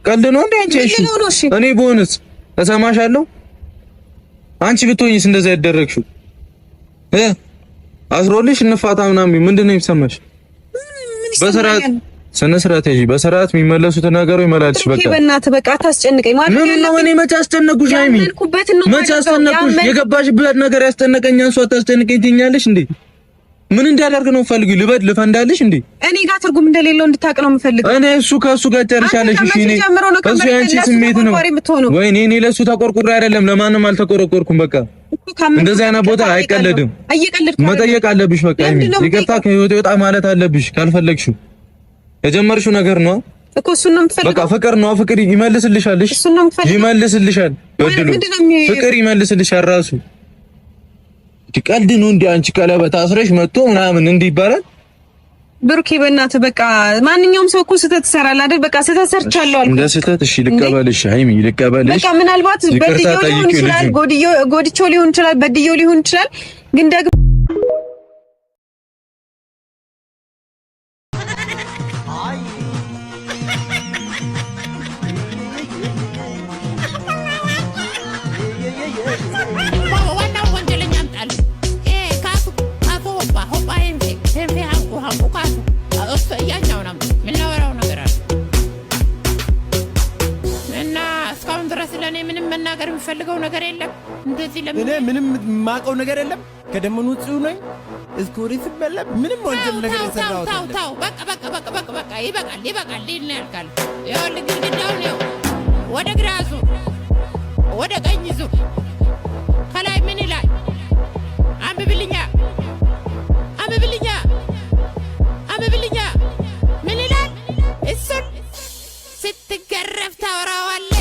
ቀልድ ነው እንዴ አንቺ? እሺ እኔ ብሆንስ እሰማሻለሁ? አንቺ ብትሆኝስ እንደዛ ያደረግሽው አስሮልሽ እንፋታ ምናምን ምንድን ነው የሚሰማሽ? በስርዓት ስነ ስርዓት ያዢ። በስርዓት የሚመለሱትን ነገሮች ይመላልሽ። በቃ በእናትህ በቃ አታስጨንቀኝ። ማለት ምን ነው እኔ መቼ አስጨነቅኩሽ? ሃይሚ መቼ አስጨነቅኩሽ? የገባሽበት ነገር ያስጨነቀኝ እሱ አታስጨንቀኝ ትይኛለሽ እንዴ? ምን እንዳደርግ ነው ፈልጊው? ልበድ ልፈንዳልሽ እንዴ? እኔ ጋር ትርጉም እንደሌለው እንድታውቅ ነው የምፈልገው። እኔ እሱ ከእሱ ጋር ጨርሻለሽ። እሺ እኔ እሱ ያንቺ ስሜት ነው ወይኔ። እኔ ለእሱ ተቆርቁሬ አይደለም፣ ለማንም አልተቆረቆርኩም። በቃ እንደዚህ አይነት ቦታ አይቀለድም። መጠየቅ አለብሽ። በቃ ይቅርታ ከህይወቴ ወጣ ማለት አለብሽ። ካልፈለግሽው የጀመርሽው ነገር ነው እኮ እሱን ነው የምትፈልገው። በቃ ፍቅር ነው። ፍቅር ይመልስልሻል። እሺ እሱን ነው የምትፈልገው። ይመልስልሻል። በድሉ ፍቅር ይመልስልሻል ራሱ። ቀልድ ነው እንዴ? አንቺ ቀለበት አስረሽ መጥቶ ምናምን እንዲህ ይባላል? ብሩኬ በእናትህ በቃ ማንኛውም ሰው እኮ ስህተት ይሰራል አይደል? በቃ ስህተት ሰርቻለሁ አልኩ። እንደ ስህተት እሺ ልቀበልሽ፣ ሃይሚ ልቀበልሽ። በቃ ምናልባት በድዬው ሊሆን ይችላል፣ ጎድቼው ሊሆን ይችላል፣ በድዬው ሊሆን ይችላል። ግን ደግሞ እና እስካሁን ድረስ ለእኔ ምንም መናገር የሚፈልገው ነገር የለም። እንደዚህ ለምን እኔ ምንም የማውቀው ነገር የለም። ከደመኑ ንጹህ ነኝ። እስኩሪ ስበላ ምንም ወንጀል ነገር የሰራሁት ታው ታው፣ በቃ በቃ በቃ በቃ በቃ፣ ይበቃል፣ ይበቃል። ሊል ነው ያልካል። ይኸውልህ ግድግዳውን ይኸው ወደ ግራ ዙር፣ ወደ ቀኝ ዙር። ከላይ ምን ይላል? አንብብልኛ፣ አንብብልኛ፣ አንብብልኛ። ምን ይላል? እሱን ስትገረፍ ታወራዋለህ።